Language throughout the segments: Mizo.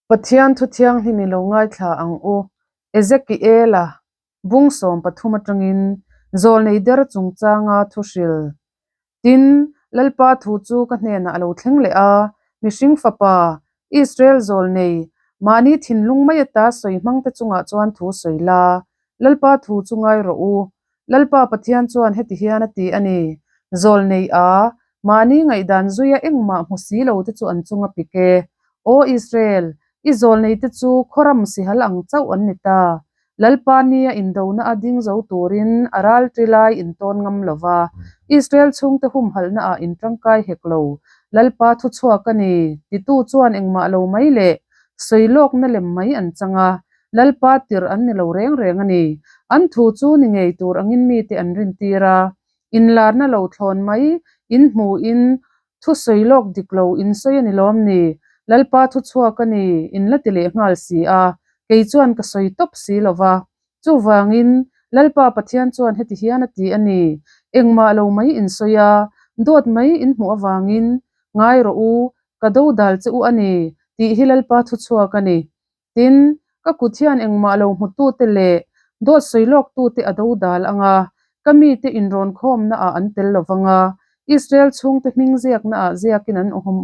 Pathian thu thianghlim i lo ngaithla ang u. Ezekiela bung 13 atangin zawlnei der chungchanga thu hril. Tin, Lalpa thu chu ka hnenah a lo thleng leh a, Mihring fapa, Israel zawlnei, mahni thinlung mai ata sawi hmangte chungah chuan thu sawi la, Lalpa thu chu ngai rawh u. Lalpa Pathian chuan heti hian a ti a ni, Zawlnei a, mahni ngaihdan zuia engmah hmu si lo te chu an chunga pik e. Aw Israel, i zawlnei te chu khawram sihal ang chauh an ni ta. Lalpa nia indona a ding zo turin a ral ṭi lai in tawn ngam lo va, Israel chhungte humhalhna ah in ṭangkai hek lo. Lalpa thu chhuak a ni, titu chuan engmah lo mai leh sawi lawkna lem mai an chang a, Lalpa tirh an ni lo reng reng a ni. An thu chu ni ngei tur angin mite an rintir a, inlarna lo thlawn mai, in hmuhin thu sawi lawk dik lo in sawi a ni lawm ni? Lalpa thu chhuak a ni, in la ti leh nghal si a, kei chuan ka sawi tawp si lo va. Chuvangin, Lalpa Pathian chuan heti hian a ti a ni, Engmah lo mai in sawi a, dawt mai in hmuh avangin, ngai rawh u, ka do dal che u a ni, tih hi Lalpa thu chhuak a ni. Tin, ka kut hian engmah lo hmutute leh dawt sawi lawktute a do dal ang a, ka mite inrawn khawmnaah an tel lo vang a, Israel chhungte hming ziaknaah ziakin an awm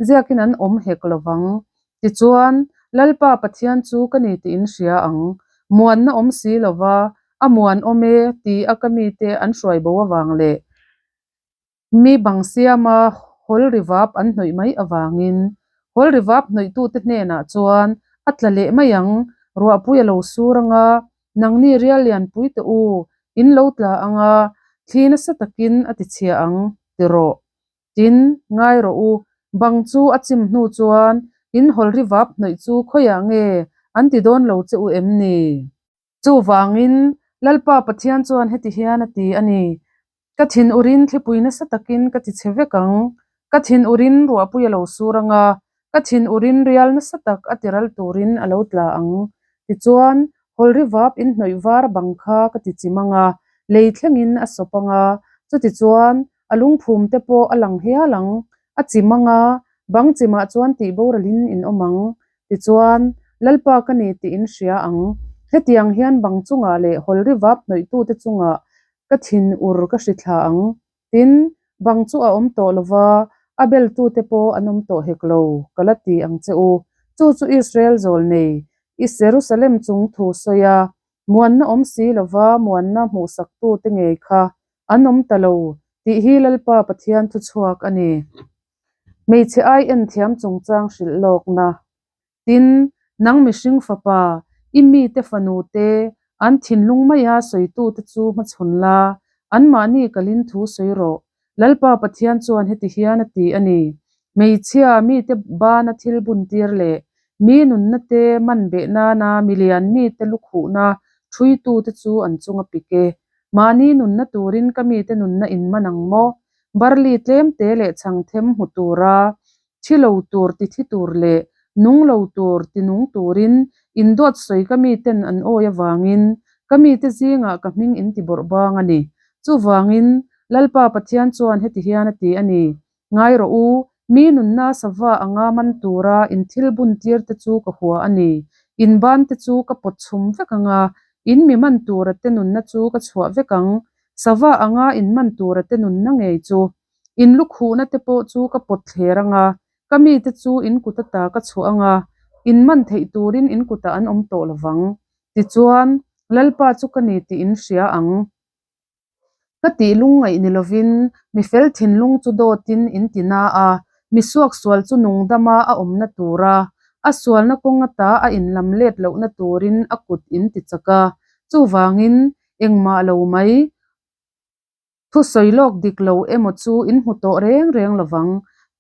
ziakin an awm hek lo vang. Tichuan, Lalpa Pathian chu ka ni tih in hria ang. Muanna awm si lo va, a muan awm e, ti a ka mite an hruai bo avang leh Mi bang siama hawl rivap an hnawih mai avangin hawl rivap hnawihtute hnenah chuan a tla leh mai ang, ruahpui a lo sur ang a, nangni rial lianpui teh u, in lo tla ang a, thli nasa takin a ti chhia ang, ti rawh. Tin, ngai rawh u, bang chu a chim hnu chuan in hawl rivap hnawih chu khawiah nge an ti dawn lo che u em ni? Chuvangin, Lalpa Pathian chuan heti hian a ti a ni, Ka thin urin thlipui nasa takin ka ti chhe vek ang, ka thin urin ruahpui a lo sur ang a, ka thin urin rial nasa tak a ti ral turin a lo tla ang. Tichuan, hawlri vap inhnawih var bang kha ka ti chim ang a, lei thlengin a sawp ang a, chutichuan, a lungphum te pawh a lang hial ang, a chim ang a, bang chimah chuan tih boralin in awm ang. Tichuan, Lalpa ka ni tih in hria ang. Hetiang hian bang chungah leh hawlri vap hnawihtute chungah ka thin ur ka hri thla ang. Tin, bang chu a awm tawh lova, a beltute pawh an awm tawh hek lo, ka la ti ang che u. Chu chu Israel zawl nei, i Jerusalem chung thu sawi a, muanna awm si lova muanna hmuhsaktute ngei kha an awm ta lo, tih hi Lalpa Pathian thuchhuak a ni. Hmeichhe ai en thiam chungchang hrilh lawkna. Tin, nang mihring fapa, i mite fanu te, an thinlung maia sawitute chu hmachhawn la, anmahni kalin thu sawi rawh. Lalpa Pathian chuan heti hian a ti a ni, Hmeichhia mite bana thil buntir leh mi nunna te man beh nana milian mite lukhuhna thuitute chu an chunga pik e. Mahni nunna turin ka mite nunna in man ang maw? Barley tlemte leh chhangthem hmu tura thi lo tur ti thi tur leh nung lo tur ti nung turin in dawt sawi ka miten an awi avangin ka mite zingah ka hming in ti bawrh bang a ni. Chuvangin Lalpa Pathian chuan heti hian a ti a ni, Ngai rawh u, mi nunna sava anga man tura in thil bun tir te chu ka hua a ni. In ban te chu ka pawt chhum vek ang a, in mi man tura te nunna chu ka chhuah vek ang. Sava anga in man tura te nunna ngei chu. In lukhuhna te pawh chu ka pawt thler ang a, ka mite chu in kut ata ka chhuah ang a, in man theih turin in kutah an awm tawh lo vang. Tichuan, Lalpa chu ka ni tih in hria ang. Ka tih lungngaih ni lovin, mi fel thinlung chu dawtin in ti na a, mi suaksual chu nungdama a awmna tura a sualna kawng ata a inlam let lohna turin a kut in ti chak a. Chuvangin, engmah lo mai, thusawi lawk dik lo emaw chu in hmu tawh reng reng lovang.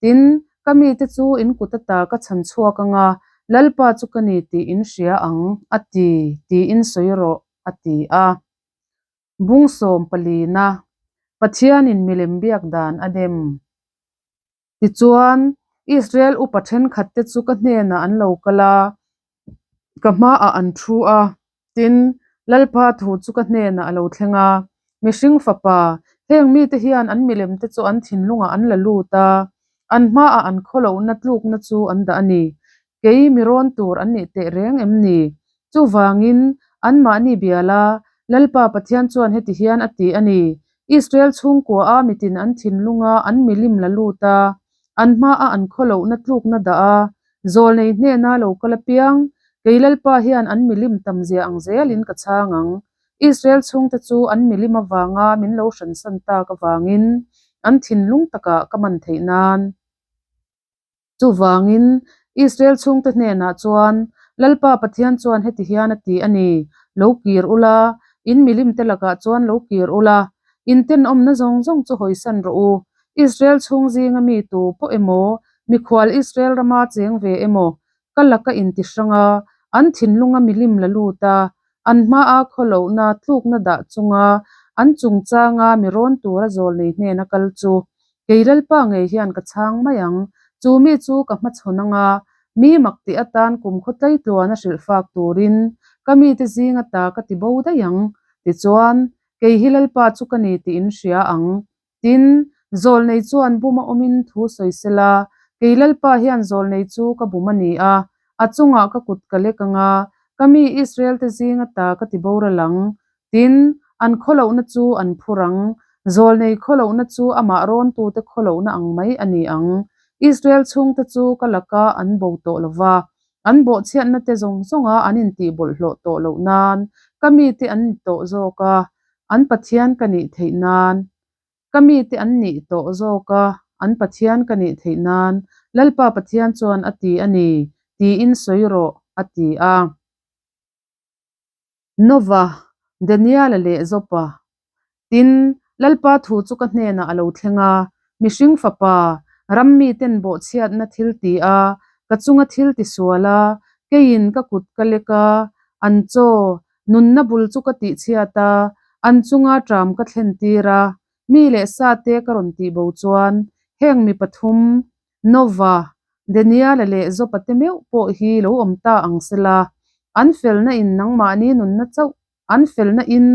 Tin, ka mite chu in kut ata ka chhan chhuak ang a, Lalpa chu ka ni tih in hria ang, a ti, tiin sawi rawh, a ti a. Bung 14-na, Pathianin milem biak dan a dem. Tichuan, Israel upa thenkhatte chu ka hnenah an lo kal a, ka hmaah an thu a. Tin, Lalpa thu chu ka hnenah a lo thleng a, Mihring fapa, heng mite hian an milemte chu an thinlungah an la lut a, an hmaah an khawlohna tlukna chu an dah a ni. Kei mi rawn tur an nih teh reng em ni? Chuvangin, anmahni bia la, Lalpa Pathian chuan heti hian a ti a ni, Israel chhungkua-a mitin an thinlunga an milim la lut a, an hmaa an khawlohna tlukna dah a, zawlnei hnena lo kal apiang, kei Lalpa hian an milim tamzia ang zelin ka chhang ang. Israel chhungte chu an milim avanga min lo hransan tak avangin an thinlung takah ka man theih nan. Chuvangin, Israel chhungte hnenah chuan, Lalpa Pathian chuan heti hian a ti a ni, Lo kir ula, in milimte lakah chuan lo kir ula, in tenawmna zawng zawng chu hawisan rawh u. Israel chhung zinga mi tu pawh emaw, mikhual Israel rama cheng ve emaw, ka laka inti hrang a, an thinlunga milim la lut a, an hmaa khawlohna tlukna dah chunga an chungchanga mi rawn tura zawlnei hnena kal chu Kei Lalpa ngei hian ka chhang mai ang, chu mi chu ka hmachhawn anga mi mak tih atan kumkhaw tleitluan a hrilh fak turin ka mite zing ata ka ti bo daih ang. Tichuan, kei hi Lalpa chu ka ni tih in hria ang. Tin, zawlnei chuan buma awmin thu sawi sela, kei Lalpa hian zawlnei chu ka bum a ni a, a chungah ka kut ka lek anga ka mi Israel-te zing ata ka ti boral ang. Tin, an khawlohna chu an phur ang, zawlnei khawlohna chu amah rawntute khawlohna ang mai a ni ang. Israel chhungte chu ka laka an bo tawh lo va, an bawhchhiatna te zawng zawnga an intih bawlhhlawh tawh loh nan ka mite an ni tawh zawk a, an Pathian ka nih theih nan. Ka mite an nih tawh zawk a, an Pathian ka nih theih nan Lalpa Pathian chuan a ti a ni, tiin sawi rawh, a ti a. Nova, Daniela leh Jopa. Tin, Lalpa thu chu ka hnenah a lo thleng a, Mihring fapa, ram miten bawhchhiatna thil ti a, ka chunga thil ti sual a, keiin ka kut ka lek a, an chaw, nunna bul chu ka tihchhiat a, an chunga ṭam ka thlentir a, mi leh sa te ka rawn tihbo chuan, heng mi pathum, Nova, Daniela leh Jopa te meuh pawh hi lo awm ta ang sela, an felna in nangmahni nunna chauh an felna in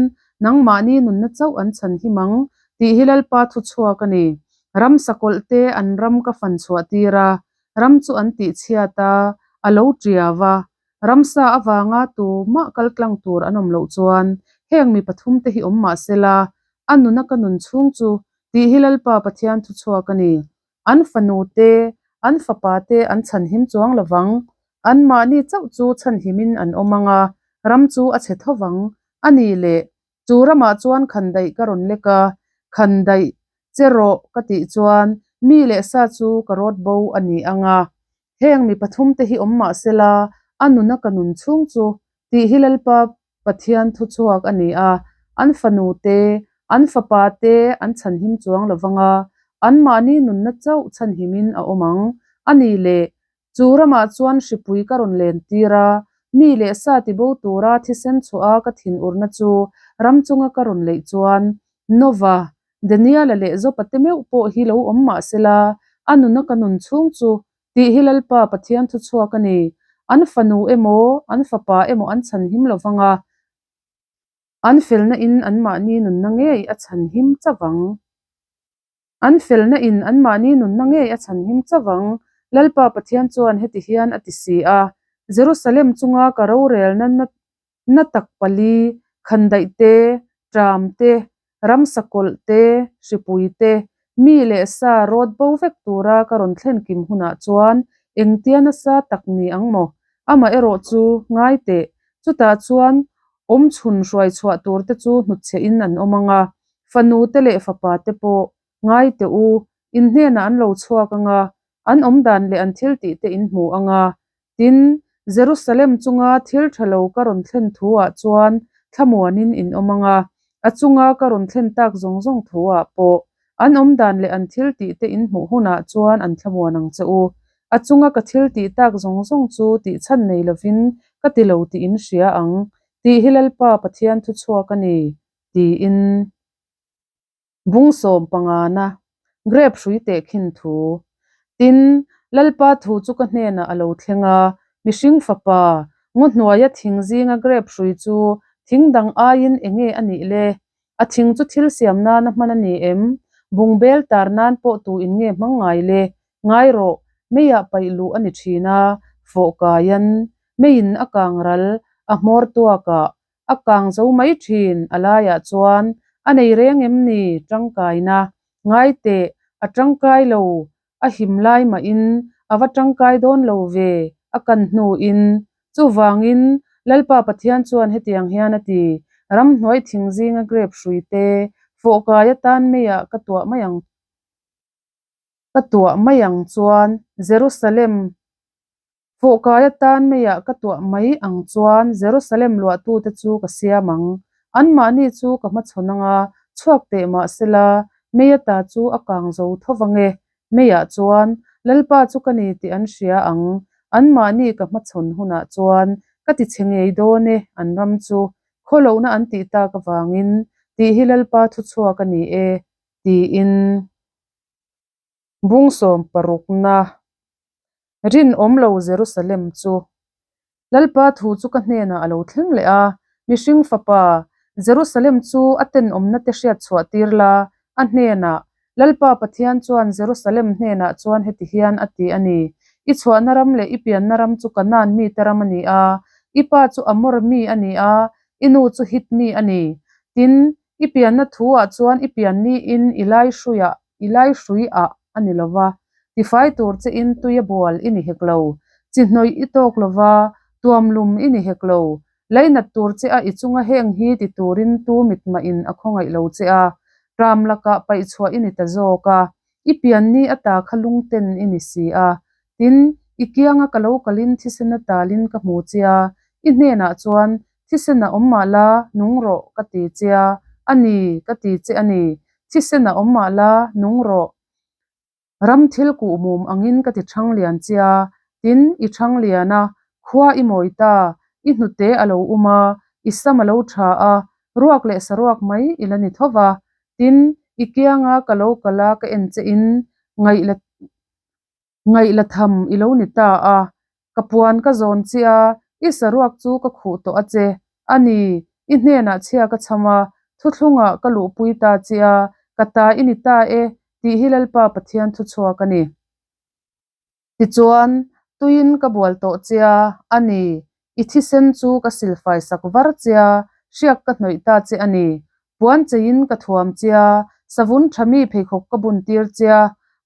nangmahni nunna chauh an chhan him ang tih hi Lalpa thu chhuak a ni. Ram sakawlh te an ram ka fan chhuah tir a, ram chu an tih chhiat a, a lo tiau a. Ramsa avanga tumah kal tlang tur an awm loh chuan heng mi pathum te hi awm mah sela, a nuna ka nun chhung chu tih hi Lalpa Pathian thu chhuak a ni. An fanu te, an fapa te an chhanhim chuang lo vang. Anmahni chauh chu chhanhimin an awm ang a, ram chu a chhe tho vang. A ni le, chu ramah chuan khandaih ka rawn lek a, khandaih che rawh ka tih chuan mi leh sa chu ka rawt bo a ni ang a. Heng mi pathum te hi awm mah sela, a nuna ka nun chhung chu tih hi Lalpa Pathian thu chhuak a ni a, an fanu te, an fapa te an chhanhim chuang lo vang a, anmahni nunna chauh chhanhimin a awm ang. A ni le, chu ramah chuan hripui ka rawn len tir a, mi leh sa tibo tura thisen chhuah a ka thinurna chu ram chunga ka rawn leih chuan, Nova, Daniela leh Jopa te meuh pawh hi lo awm mah sela, a nuna ka nun chhung chu Tih hi Lalpa Pathian thu chhuak a ni. An fanu emaw, an fapa emaw an chhan him lo vang a, an felna in anmahni nunna ngei a chhan him chauh vang. An felna in anmahni nunna ngei a chhan him chauh vang. Lalpa Pathian chuan heti hian a ti si a, Jerusalem chunga ka rorelna na tak pali, khandaih te, ṭam te, ramsa kawlh te, hripui te, mi leh sa rawt bo vek tura ka rawn thlen kim hunah chuan engtia nasa tak ni ang maw? Amaherawh chu ngai teh, chutah chuan awm chhun hruai chhuah tur te chu hnutchhehin an awm ang a, fanu te leh fapa te pawh ngai teh u, in hnenah an lo chhuak ang a, an awm dan leh an thil tih te in hmu ang a. Tin, Jerusalem chunga thil tha lo ka rawn thlen thu ah chuan thlamuanin in awm ang a, a chunga ka rawn thlen tak zawng zawng thu ah pawh an awm dan leh an thil tih te in hmuh hunah chuan an thlamuan ang che u. A chunga ka thil tih tak zawng zawng chu tih chhan nei lovin ka ti lo tih in hria ang, tih hi Lalpa Pathian thu chhuak a ni, tiin. Bung sawm pangana Grape hrui teh khin thu. Tin, Lalpa thu chu ka hnenah a lo thleng a, mihring fapa, ngaw hnuaia thing zinga grape hrui chu thing dang aiin eng nge a nih le? A thing chu thil siam nana hman a ni em? Bungbel tar nan pawh tu in nge hmang ngai le? Ngai rawh, meiah paih luh a ni thin a, Fawhkaian meiin a kang ral a hmawr tuakah a kang zo mai thin a laiah chuan a nei reng em ni tangkaina ngai teh a tangkai lo a him lai mahin a va tangkai dawn lo ve a kan hnuin chuvangin Lalpa Pathian chuan hetiang hian a ti ramhnuai thing zinga grape hrui te fawhkai atan meiah ka tuah mai ang Ka tuah mai ang chuan Jerusalem fawhkai atan meiah ka tuah mai ang chuan Jerusalem luahtute chu ka siam ang. Anmahni chu ka hmachhawn anga chhuak teh mah sela, mei ata chu a kang zo tho vang e. Meiah chuan Lalpa chu ka ni tih an hria ang. Anmahni ka hmachhawn hunah chuan ka ti chhe ngei dawn e, an ram chu khawlohna an tih tak avangin tih hi Lalpa thuchhuak a ni e, tiin bung sawm parukna rinawm lo Jerusalem chu Lalpa thu chu ka hnenah a lo thleng leh a, mihring fapa Jerusalem chu a tenawmna te hriat chhuah tir la, a hnenah Lalpa Pathian chuan Jerusalem hnenah chuan heti hian a ti a ni, I chhuahna ram leh i pianna ram chu Kanaan mite ram a ni a, i pa chu Amor mi a ni a, i nu chu Hit mi a ni. Tin, I pianna thu-ah chuan i pian niin i lai hruiah i lai hrui ah a ni lo va, tifai tur che in tui a bual i ni hek lo. Chi hnawih i tawk lo va, tuam lum i ni hek lo. Leinat tur che a i chunga heng hi ti turin tu mitmah in a khawngaih lo che a, ṭam lakah paih chhuah i ni ta zawk a, i pian ni ata kha lungten i ni si a. Tin, i kianga ka lo kalin thisen a talin ka hmu che a, i hnenah chuan Thisen a awm mah la, nung rawh, ka ti che a. A ni, ka ti che a ni. Thisen a awm mah la, nung rawh. Ram thil kuh mum angin ka ti ṭhang lian che a. Tin, i ṭhang lian a, khua i mawi ta, i hnute a lo um a, i sam a lo ṭha a, ruak leh saruak mai i la ni tho va. Tin, i kianga ka lo kal a ka en che in, ngaih la Ngaih la tham i lo ni ta a, ka puan ka zawn che a, i saruak chu ka khuh tawh a che. A ni, i hnenah chhia ka chham a, thuthlungah ka luhpui ta che a, ka ta i ni ta e, tih hi Lalpa Pathian thuchhuak a ni. Tichuan, tuiin ka bual tawh che a, a ni, I thisen chu ka silfai sak var che a, hriak ka hnawih ta che a ni. Puan cheiin ka thuam che a, savun tha mi pheikhawk ka bun tir che a,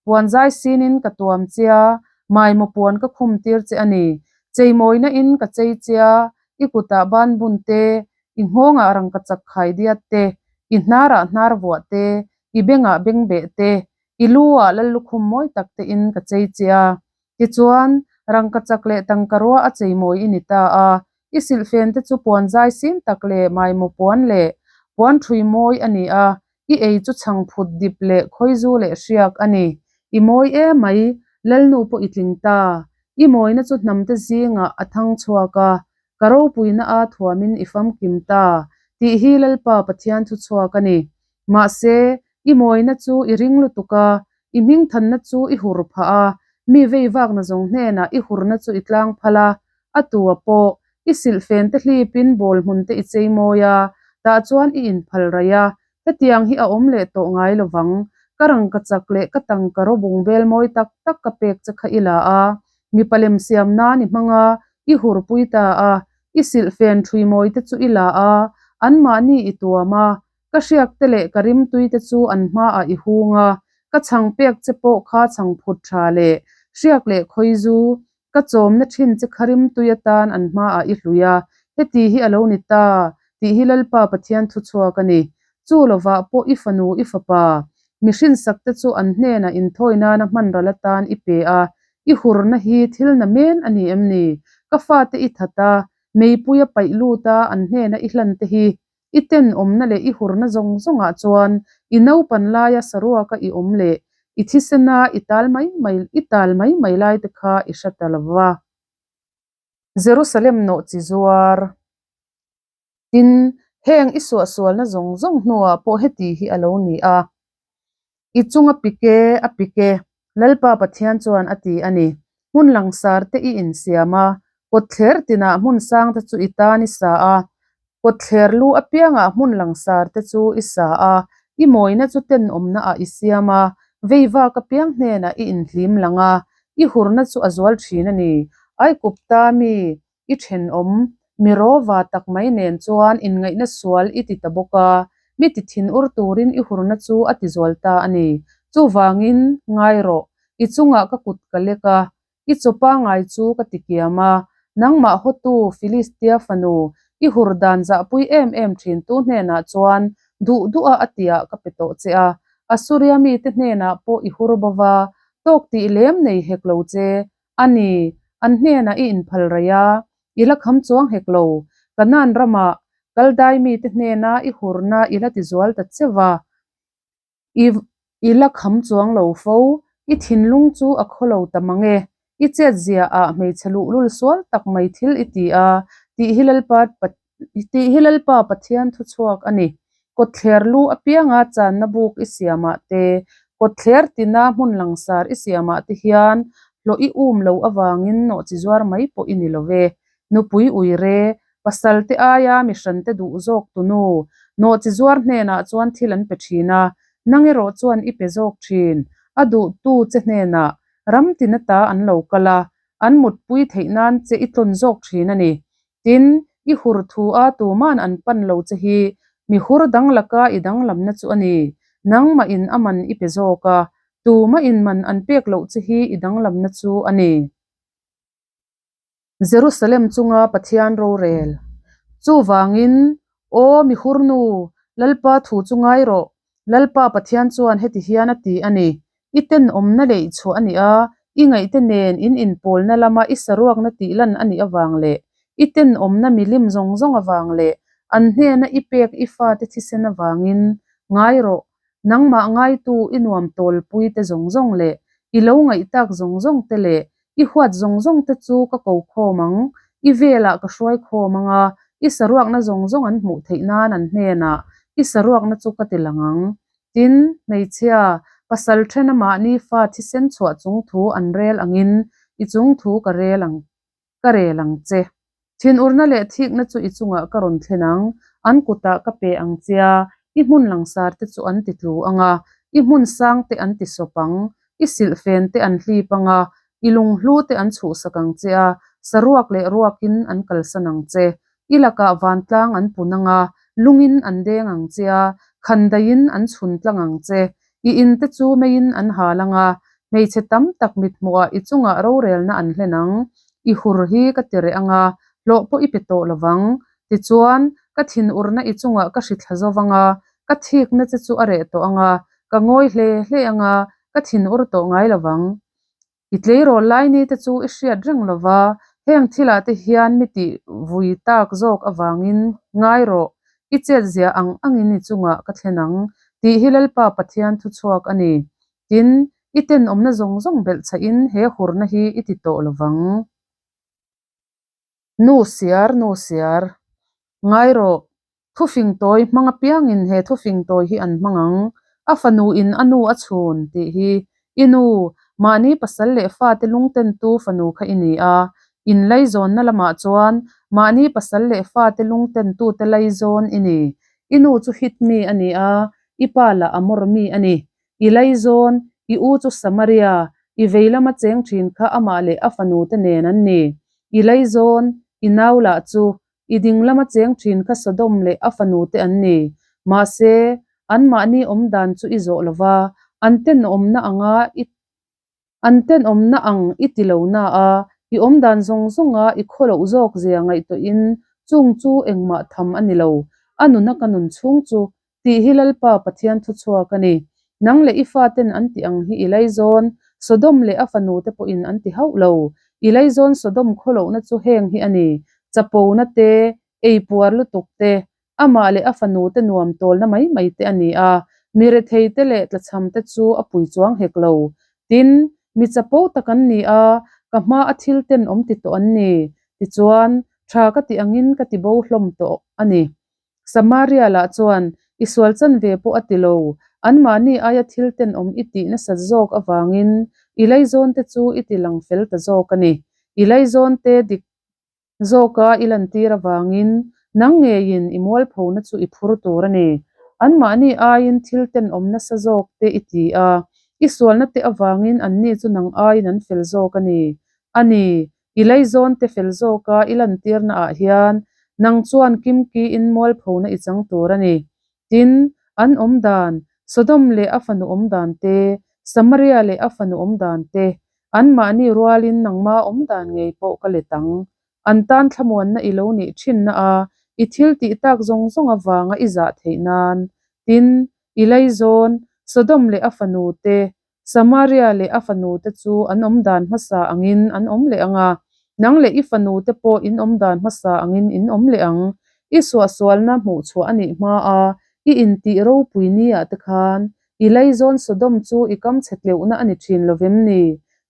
puan zai sinin ka tuam che a, maimaw puan ka khum tir che a ni. Cheimawina in ka chei che a, i kutah ban bun te, i nghawngah rangkachak khai diat te, i hnarah hnar vuah te, i bengah bengbeh te, i lu ah lallukhum mawi tak te in ka chei che a. Tichuan, rangkachak leh tangkarua a cheimawi i ni ta a, i silhfen te chu puan zai sin tak leh maimaw puan leh puan ṭhui mawi a ni a, i ei chu chhangphut dip leh khawizu leh hriak a ni. I mawi emai, Lalnu pawh i tling ta. I mawina chu hnamte zingah a thang chhuak a, ka ropuina a thuamin i famkim ta, tih hi Lalpa Pathian thu chhuak a ni. Mahse, i mawina chu i ring lutuk a, i hmingthanna chu i hur phah a, mi vei vakna zawng hnenah i hurna chu i tlang phal a, a tua pawh, i silhfen te hlipin bawl hmun te i chei mawi a, tah chuan i inphal raih a, hetiang hi a awm leh tawh ngai lo vang, ka rangkachak leh ka tangka rawbung bel mawi tak tak ka pek che kha i la a, mipa lem siam nan i hmang a, i hurpui ta a, i silhfen ṭhui mawi te chu i la a, anmahni i tuam a, Ka hriak te leh ka rimtui te chu an hmaah i hung a, ka chhang pek che pawh kha chhang phut tha leh hriak leh khawizu ka chawmna thin che kha rimtui atan an hmaah i hlui a, heti hi a lo ni ta tih hi Lalpa Pathian thuchhuak a ni. Chu lovah pawh i fanu i fapa mihrinsak te chu an hnenah inthawi nana hman ral atan i pe a, i hurna hi thil na men a ni em ni? Ka fate i that a, meipui a paih lut a an hnena i hlan te hi I tenawmna leh i hurna zawng zawngah chuan i naupan laia saruaka i awm leh i thisena i tal mai mai i tal mai mai lai te kha i hre ta lo va. Jerusalem nawh chi zuar. Tin, heng i suahsualna zawng zawng hnuah pawh heti hi a lo ni a. I chunga pik e, a pik e, Lalpa Pathian chuan a ti a ni. Hmun langsar te i insiam a, kawtthler tinah hmun sang te chu i tan i sa a, kawtthler lu apiangah hmun langsar te chu i sa a, i mawina chu tenawmna ah i siam a, veivak apiang hnenah i inhlim lang a, i hurna chu a zual thin a ni. Aikupta mi i thenawm mi rawva tak mai nen chuan inngaihna sual i ti ta bawk a, mi ti thinur turin i hurna chu a ti zual ta a ni. Chuvangin, ngai rawh, i chungah ka kut ka lek a, i chaw pangai chu ka ti kiam a, nangmah hawtu Filistia fanu i hur dan zahpui em em thintu hnenah chuan duh duha a tiah ka pe tawh che a, Asuria mite hnenah pawh i hur bo va, tawk tih lem nei hek lo che a ni, an hnenah i inphal raih a, i la kham chuang hek lo. Kanaan ramah Kaldai mite hnena i hurna i la tizual ta che va, i i la kham chuang lo fo. I thinlung chu a khaw lo ta mang e. I chet ziaah hmeichhe luhlul sual tak mai thil i ti a, tih hi Lalpa Tih hi Lalpa Pathian thuchhuak a ni. Kawtthler lu apianga channa buk i siamah te, kawtthler tina hmun langsar i siamah te hian hlawh i um lo avangin nawhchi zuar mai pawh i ni lo ve. Nupui uire, pasal te aia mi hran te duh zawk tu nu, nawhchi zuar hnenah chuan thil an pe thin a, nang erawh chuan i pe zawk thin. A duhtu che hnenah ram tina ta an lo kal a, an mutpui theih nan che i tlawn zawk thin a ni. Tin, i hur thu a tuman an pan lo che hi mi hur dang laka i danglamna chu a ni. Nangmah in a man i pe zawk a, tumah in man an pek loh che hi i danglamna chu a ni. Jerusalem chunga Pathian rorel. Chuvangin, Aw mi hurnu, Lalpa thu chu ngai rawh. Lalpa Pathian chuan heti hian a ti a ni, I tenawmna leh i chhuah a ni a, i ngaihte nen in inpawlna lama i saruakna tih lan a nih avang leh i tenawmna milim zawng zawng avang leh an hnena i pek i fate thisen avangin ngai rawh. Nangmah ngaitu i nuam tawlpui te zawng zawng leh i lo ngaih tak zawng zawng te leh i huat zawng zawng te chu ka ko khawm ang, i velah ka hruai khawm ang a, i saruakna zawng zawng an hmuh theih nan an hnenah i saruakna chu ka ti lang ang. Tin, hmeichhia, pasal thena mahni fa thisen chhuah chung thu an rel angin i chung thu ka rel ang, ka rel ang che. Thinurna leh thikna chu i chungah ka rawn thlen ang, an kutah ka pe ang che a, i hmun langsar te chu an ti tlu ang a, i hmun sang te an ti sawp ang, i silhfen te an hlip ang a, i lunghlu te an chhuhsak ang che a, saruak leh ruakin an kalsan ang che. I lakah vantlang an pun ang a, lungin an deng ang che a, khandaiin an chhun tlang ang che. I inte chu meiin an hal ang a, hmeichhe tam tak mithmuhah i chungah rorelna an hlen ang. I hur hi ka ti reh ang a, hlawh pawh i pe tawh lo vang. Tichuan, ka thinurna i chungah ka hri thla zo vang a, ka thikna che chu a reh tawh ang a, ka ngawi hle hle ang a, ka thinur tawh ngai lo vang. I tleirawl lai ni te chu i hriat reng lo va, heng thilah te hian mi tih vui tak zawk avangin ngai rawh, i chetzia ang angin i chungah ka thlen ang, tih hi Lalpa Pathian thuchhuak a ni. Tin, i tenawmna zawng zawng belhchhahin he hurna hi i ti tawh lo vang. Nu siar, nu siar. Ngai rawh, thufing tawi hmang apiangin he thufing tawi hi an hmang ang, a fanu in a nu a chhun tih hi. I nu, mahni pasal leh fate lungtentu fanu kha i ni a, in laizawnna lamah chuan mahni pasal leh fate lungtentute laizawn i ni. I nu chu Hit mi a ni a, i pa lah Amor mi a ni. I laizawn, i u chu Samaria, i vei lama cheng thin kha amah leh a fanu te nen an ni. I laizawn, i nau lah chu, i ding lama cheng thin kha Sodom leh a fanu te an ni. Mahse, anmahni awm dan chu i zawh lo va, an tenawmna anga i An tenawmna ang i ti lo na a, i awmdan zawng zawnga i khaw loh zawk zia ngaihtuahin chung chu engmah tham a ni lo, a nuna ka nun chhung chu, tih hi Lalpa Pathian thuchhuak a ni. Nang leh i faten an tih ang hi i laizawn, Sodom leh a fanute pawhin an ti hauh lo. I laizawn Sodom khaw lohna chu heng hi a ni, chapona te, eipuar lutuk te, Amah leh a fanute nuam tawlna mai mai te a ni a, mi retheite leh tlachhamte chu a pui chuang hek lo. Tin, mi chapo tak an ni a, ka hma a thil ten awm ti tawh an ni. Tichuan, tha ka ti angin ka ti bo hlawm tawh a ni. Samaria lah chuan, I sual chan ve pawh a ti lo, anmahni aia thil ten awm i tih nasat zawk avangin i laizawnte chu i ti lang fel ta zawk a ni. I laizawnte dik Zawka i lantir avangin nang ngeiin i mualphona chu i phur tur a ni. Anmahni aiin thil tenawm nasa zawk te i ti a, i sualna te avangin anni chu nang aiin an fel zawk a ni. A ni, I laizawnte fel zawka i lantirna ah hian nang chuan kimkiin mualphona i chang tur a ni. Tin, an awm dan, Sodom leh a fanu awm dan te, Samaria leh a fanu awm dan te, anmahni rualin nangma awm dan ngei pawh ka let ang. An tan thlamuanna i lo nih thinna a, i thil tih tak zawng zawng avanga i zah theih nan. Tin, i laizawn, Sodom leh a fanu te, Samaria leh a fanu te chu an awm dan hmasa angin an awm leh ang a, nang leh i fanu te pawh in awm dan hmasa angin in awm leh ang. I suahsualna hmuhchhuah a nih hma a, i intih ropui ni ah te khan i laizawn Sodom chu i kam chhe tleuhna a ni thin lo vem ni?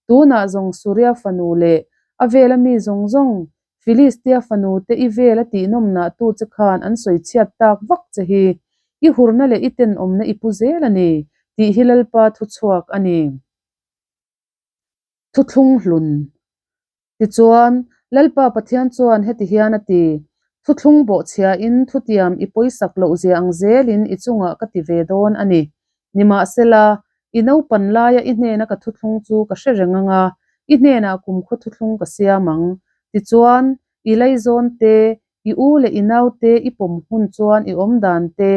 Tunah zawng Suria fanu leh a vela mi zawng zawng, Filistia fanu te i vela tihnawmnah tu che khan an sawi chhiat tak vak che hi, i hurna leh i tenawmna i pu zel a ni, tih hi Lalpa thuchhuak a ni. Thuthlung hlun. Tichuan, Lalpa Pathian chuan heti hian a ti, Thuthlung bawhchhiain thutiam i pawisak loh zia ang zelin i chungah ka ti ve dawn a ni. Nimahsela, i naupan laia i hnena ka thuthlung chu ka hre reng ang a, i hnenah kumkhaw thuthlung ka siam ang. Tichuan, i laizawn te, i u leh i naute i pawm hun chuan i awm dan te,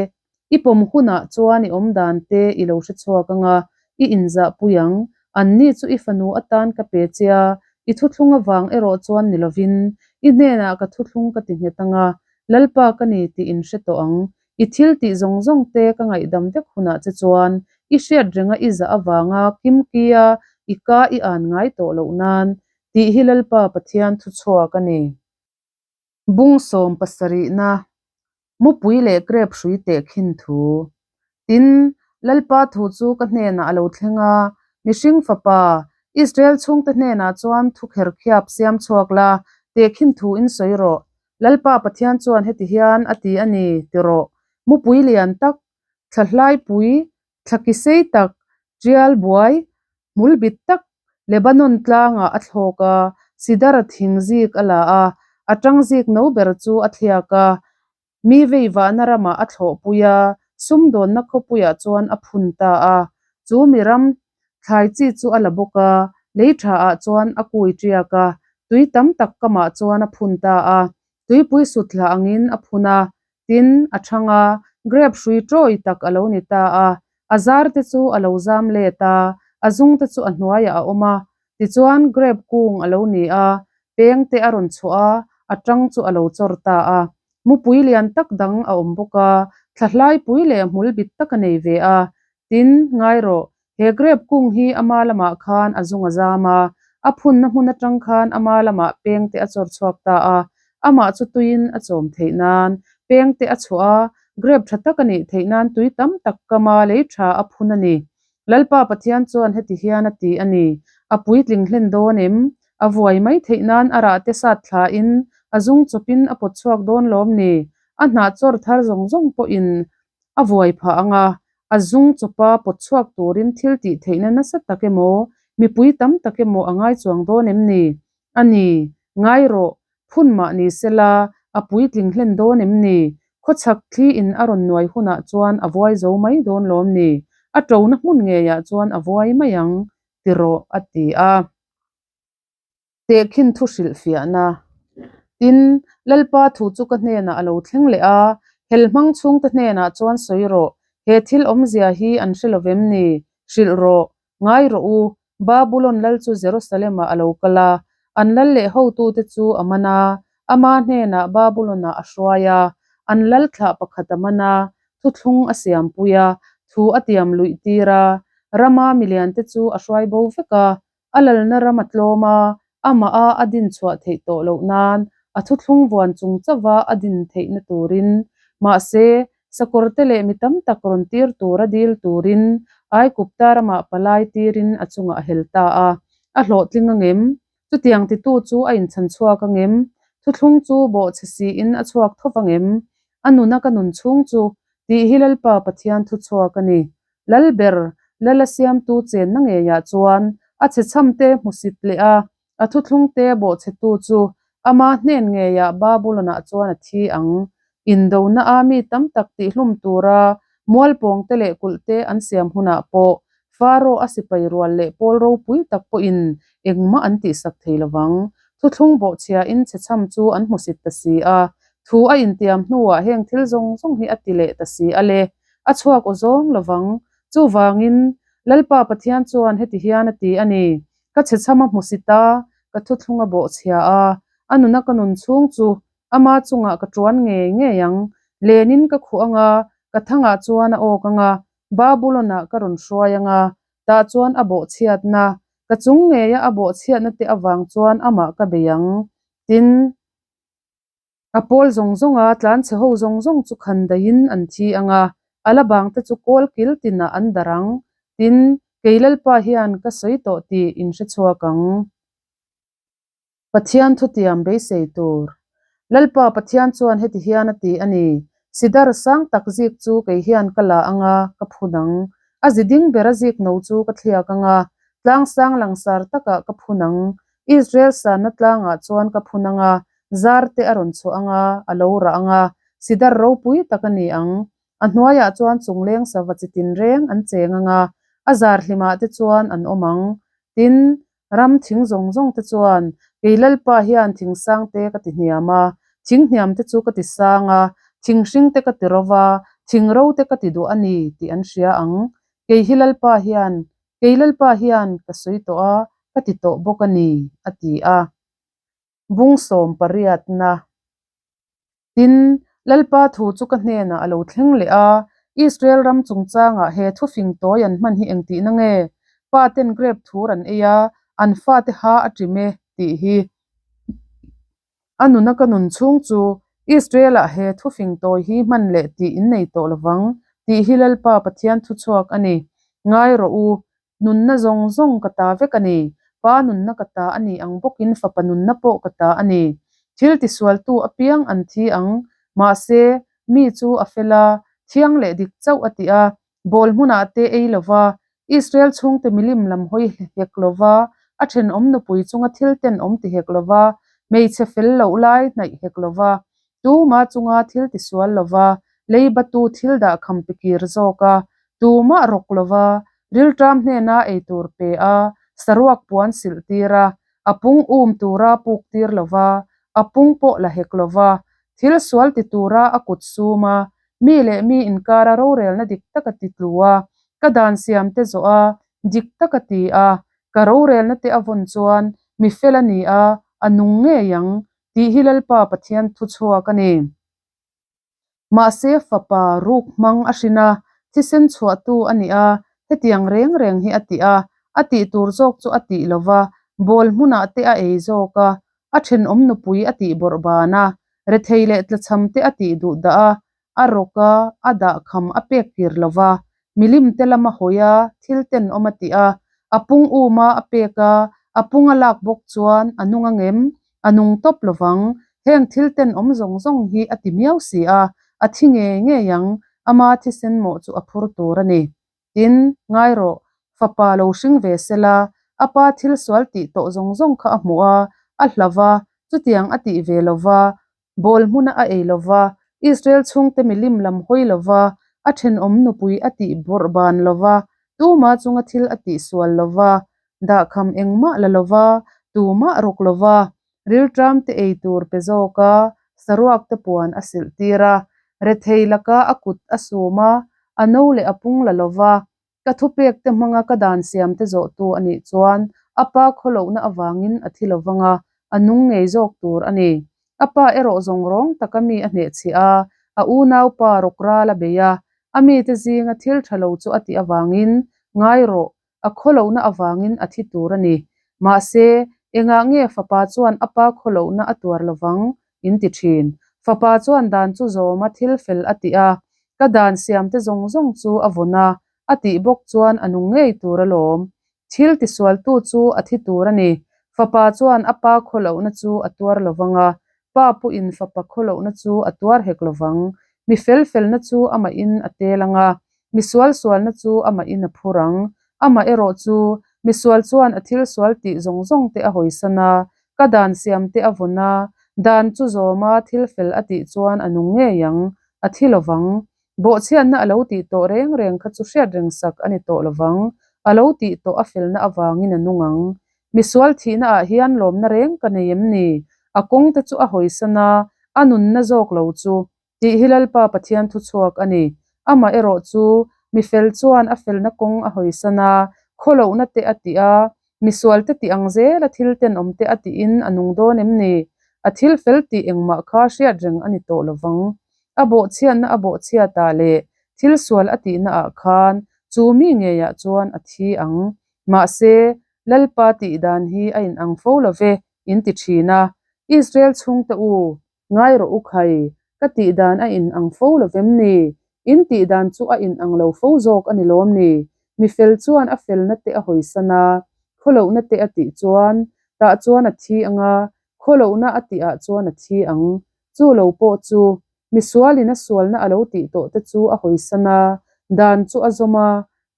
i pawm hunah chuan i awm dan te i lo hre chhuak ang a, i inzahpui ang. Anni chu i fanu atan ka pe che a, i thuthlung avang erawh chuan ni lovin, i hnenah ka thuthlung ka ti nghet ang a, Lalpa ka ni tih in hre tawh ang. I thil tih zawng zawng te ka ngaihdam vek hunah che chuan i hriat renga i zah avanga kimkia i ka i an ngai tawh loh nan, tih hi Lalpa Pathian thuchhuak a ni. Bung sawm pasarihna, Mupui leh grep hrui teh khin thu. Tin, Lalpa thu chu ka hnenah a lo thleng a, Mihring fapa, Israel chhungte hnenah chuan thu kherkhiap siam chhuak la, tehkhin thu in sawi rawh. Lalpa Pathian chuan heti hian a ti a ni, ti rawh. Mupui lian tak, thla hlaipui, thla ki sei tak, tial buai, hmul bit tak Lebanon tlangah a thlawk a, Sidar thing zik a la a, a tang zik no ber chu a thliak a, mi veivahna ramah a thlawhpui a, sumdawnna khawpuiah chuan a phun ta a. Chu mi ram thlai chi chu a la bawk a, lei thaah chuan a kui tiak a, tui tam tak kamah chuan a phun ta a, tuipui sut hla angin a phun a, tin, a chhang a, grep hrui tawi tak a lo ni ta a, a zar te chu a lo zam let a, a zung te chu a hnuaiah a awm a, tichuan grep kung a lo ni a, peng te a rawn chhuah a, a tang chu a lo chawr ta a. Mupui lian tak dang a awm bawk a, thla hlaipui leh hmul bit tak a nei ve a, tin, ngai rawh, he grep kung hi ama lamah khan a zung a zam a, a phunna hmun atang khan ama lamah peng te a chawr chhuak ta a, amah chu tuiin a chawm theih nan peng te a chhuah a, grep tha tak a nih theih nan tui tam tak kama lei tha a phun a ni. Lalpa Pathian chuan heti hian a ti a ni, A puitling hlen dawn em? A vuai mai theih nan a rah te sat thlain a zung chawpin a pawt chhuak dawn lawm ni? A hnah chawr thar zawng zawng pawhin a vuai phah ang a, a zung chawpa pawt chhuak turin thil tih theihna nasa tak emaw, mipui tam tak emaw a ngai chuang dawn em ni? A ni, ngai rawh, phun mah ni sela, a puitling hlen dawn em ni? Khawchhak thli in a rawn nuai hunah chuan a vuai zo mai dawn lawm ni? A ṭona hmun ngeiah chuan a vuai mai ang, ti rawh, a ti a. Tehkhin thu hrilhfiahna. Tin, Lalpa thu chu ka hnenah a lo thleng leh a, Helhmang chhungte hnenah chuan sawi rawh, he thil awmzia hi an hre lo vem ni? Hrilh rawh, ngai rawh u, Babulon lal chu Jerusalem-ah a lo kal a, an lal leh hotute chu a man a, ama hnenah Babulon-ah a hruai a, an lal thlah pakhat a man a, thuthlung a siampui a, thu a tiam luih tir a, rama miliante chu a hruai bo vek a, A lalna ram a tlawm a, amah a a din chhuah theih tawh loh nan a thuthlung vuan chung chauha a din theihna turin, mahse, sakawrte leh mi tam tak rawn tir tura dil turin Aikupta ramah palai tirin a chungah a hel ta a. A hlawhtling angem? Chutiang titu chu a inchhan chhuak angem? Thuthlung chu bawhchhe siin a chhuak thawv angem? A nuna ka nun chhung chu tih hi Lalpa Pathian thuchhuak a ni. Lalber, Lala siamtu chenna ngeiah chuan a chhechhamte hmusit leh a, a thuthlungte bawhchhetu chu ama hnen ngeiah Babulonah chuan a thi ang. Indona a mi tam tak tihhlum tura mualpawngte leh kulhte an siam hunah pawh Faro a sipai rual leh pawl ropui tak pawhin engmah an tihsak thei lovang. Thuthlung bawhchhiain chhechham chu an hmusit ta si a. Thu a intiam hnuah heng thil zawng zawng hi a ti leh ta si a le. A chhuak aw zawng lovang. Chuvangin, Lalpa Pathian chuan heti hian a ti a ni, Ka chhechham a hmusit a, ka thuthlung a bawhchhia a, a nuna ka nun chhung chu ama chungah ka tuan ngei ngei ang. Lenin ka khuh ang a, ka thangah chuan a awk ang a, Babulon-ah ka rawn hruai ang a, tah chuan a bawhchhiatna, ka chung ngeia a bawhchhiatna te avang chuan amah ka bei ang. Tin. A pawl zawng zawnga tlanchhe ho zawng zawng chu khan daihin an thi ang a, a la bangte chu kawl kil tinah an darh ang. Tin, kei Lalpa hian ka sawi tawh tih in hre chhuak ang. Pathian thutiam beisei tur. Lalpa Pathian chuan heti hian a ti a ni, Sidar sang tak zik chu kei hian ka la ang a, ka phun ang. A zi ding bera zik no chu ka thliak ang a, tlangsang langsar takah ka phun ang. Israel sanna tlangah chuan ka phun ang a, zar te a rawn chhuah ang a, a lo rah ang a, sidar ropui tak a ni ang. A hnuaiah chuan chungleng sava chi tinreng an cheng ang a, a zar hlimah te chuan an awm ang. Tin, ram thing zawng zawng te chuan, Kei Lalpa hian thing sang te ka ti hniam a, thing hniam te chu ka ti sang a, thing hring te ka ti ro va, thing ro te ka ti duh a ni, tih an hria ang. Kei hi Lalpa hian, kei Lalpa hian ka sawi tawh a, ka ti tawh bawk a ni, a ti a. Bung sawm pariatna. Tin, Lalpa thu chu ka hnenah a lo thleng leh a, Israel ram chungchangah he thufing tawi an hman hi engtihna nge? Pa ten grep thur an ei a, an fate ha a ṭim e, tih hi. A nuna ka nun chhung chu Israel-ah he thufing tawi hi hman leh tih in nei tawh lovang, tih hi Lalpa Pathian thuchhuak a ni. Ngai rawh u, Nunna zawng zawng ka ta vek a ni. Pa nunna ka ta a ni ang bawkin fapa nunna pawh ka ta a ni. Thil tisualtu apiang an thi ang. Mahse, mi chu a fel a, thiang leh dik chauh a ti a, bawl hmunah te ei lo va, Israel chhungte milim lam hawi hek lo va, a thenawm nupui chunga thil tenawm ti hek lo va, hmeichhe fel loh lai hnaih hek lo va, Tuma chunga thil tisual lova, leibatu thil dah kham pe kir zawk a, tumah rawk lova, rilṭam hnena ei tur pe a, saruak puan silh tir a, a pung um tura puk tir lova, a pung pawh la hek lova, thil sual ti tura a kut sum a, mi leh mi inkara rorelna dik taka ti tlu a, ka dan siam te zawh a, dik taka ti a, ka rorelna te a vawn chuan mi fel a ni a, a nung ngei ang, Tih hi Lalpa Pathian thu chhuak a ni. Mahse fapa ruk hmang a hrin a, thisen chhuahtu a ni a, hetiang reng reng hi a ti a, a tih tur zawk chu a tih lo va, bawl hmunah te a ei zawk a, a thenawm nupui a tih bawrh ban a, rethei leh tlachham te a tih duh dah a, a rawk a, a dahkham a pek kir lo va, milim te lama hawi a, thil tenawm a tih a, a pung um a a pek a, a pung a lak bawk chuan a nung angem, a nung tawp lo vang, heng thil tenawm zawng zawng hi a ti miau si a, a thi ngei ngei ang, ama thisen mawh chu a phur tur a ni. Tin, ngai rawh, fapa lo hring ve sela, a pa thil sual tih tawh zawng zawng kha a hmuh a, a hlau va, chutiang a tih ve lo va, Bawl hmuna a ei lo va, Israel chhungte milim lam hawi lo va, a thenawm nupui a tih bawrh ban lo va, tuma chunga thil a tih sual lo va, dahkham engmah la lo va, tumah rawk lo va, rilṭam te ei tur pe zawk a, saruak te puan a silh tir a, rethei laka a kut a sum a, a no leh a pung la lo va, Ka thupek te hmanga ka dan siam te zawhtu a nih chuan a pa khawlohna avangin a thi lo vang a, a nung ngei zawk tur a ni. A pa erawh zawng rawng taka mi a hnehchhiah a, a unaupa rawk ral a bei a, a mite zinga thil tha lo chu a tih avangin ngai rawh, a khawlohna avangin a thi tur a ni. Mahse, engah nge fapa chuan a pa khawlohna a tuar lo vang? In ti thin. Fapa chuan dan chu zawma thil fel a tih a, Ka dan siamte zawng zawng chu a vawn a, a tih bawk chuan a nung ngei tur alawm. Thil tisualtu chu a thi tur a ni. Fapa chuan a pa khawlohna chu a tuar lo vang a, pa pawhin fapa khawlohna chu a tuar hek lo vang. Mi fel felna chu amahin a tel ang a, mi sual sualna chu amahin a phur ang. Amah erawh chu, mi sual chuan a thil sual tih zawng zawng te a hawisan a, ka dan siamte a vawn a, dan chu zawma thil fel a tih chuan a nung ngei ang. A thi lo vang. Bawhchhiatna a lo tih tawh reng reng kha chu hriat reng sak a ni tawh lo vang. A lo tih tawh a felna avangin a nung ang. Misual thihna ah hian lawmna reng ka nei em ni? A kawng te chu a hawisan a, a nunna zawk lo chu. Tih hi Lalpa Pathian thuchhuak a ni. Amah erawh chu, mifel chuan a felna kawng a hawisan a, khawlohna te a tih a, misual te tih ang zela thil tenawm te a tihin a nung dawn em ni? A thil fel tih engmah kha hriat reng a ni tawh lovang. A bawhchhiatna a bawhchhiatah leh thil sual a tihnaah khan chu mi ngeiah chuan a thi ang. Mahse, Lalpa tih dan hi a inang fo lo ve, in ti thin a. Israel chhungte u, ngai rawh u khai, ka tih dan a inang fo lo vem ni? In tih dan chu a inang lo fo zawk a ni lawm ni? Mi fel chuan a felna te a hawisan a, khawlohna te a tih chuan, tah chuan a thi ang a, khawlohna a tihah chuan a thi ang. Chu lo pawh chu, mi sualin a sualna a lo tih tawh te chu a hawisan a, dan chu a zawm a,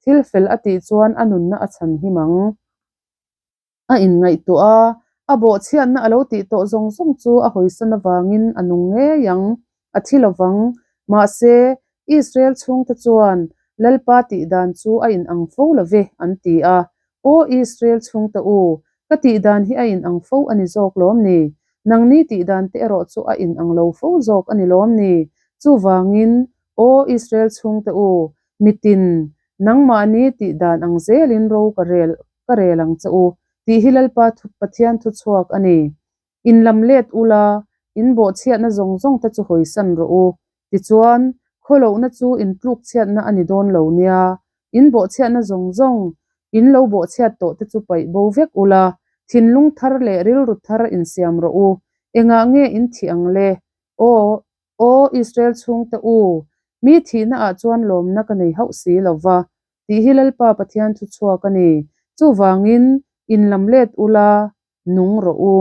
thil fel a tih chuan a nunna a chhan him ang. A inngaihtuah a, a bawhchhiatna a lo tih tawh zawng zawng chu a hawisan avangin a nung ngei ang, a thi lo vang. Mahse, Israel chhungte chuan Lalpa tih dan chu a inang fo lo ve, an ti a. Aw Israel chhungte u, ka tih dan hi a inang fo a ni zawk lawm ni? Nangni tih dan te erawh chu a inang lo fo zawk a ni lawm ni? Chuvangin, aw Israel chhungte u, mitin, nangmahni tih dan ang zelin ro ka rel ka rel ang che u, tih hi Lalpa Pathian thuchhuak a ni. In lam let ula, in bawhchhiatna zawng zawng te chu hawisan rawh u. Tichuan, khawlohna chu in tlukchhiatna a ni dawn lo nia. In bawhchhiatna zawng zawng, in lo bawhchhiat tawh te chu paih bo vek ula, thinlung thar leh rilru thar insiam rawh u. Engah nge in thih ang le? Aw, aw Israel chhungte u, mi thihna ah chuan lawmna ka nei hauh si lo va, tih hi Lalpa Pathian thuchhuak a ni. Chuvangin, in lam let ula, nung rawh u.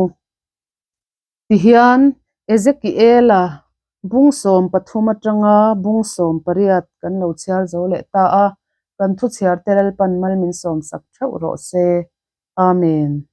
Tihian, Ezekiela bung 13 atanga bung 18 kan lo chhiar zo leh ta a, kan thuchhiarte Lalpan mal min sawmsak theuh rawh se. Amen.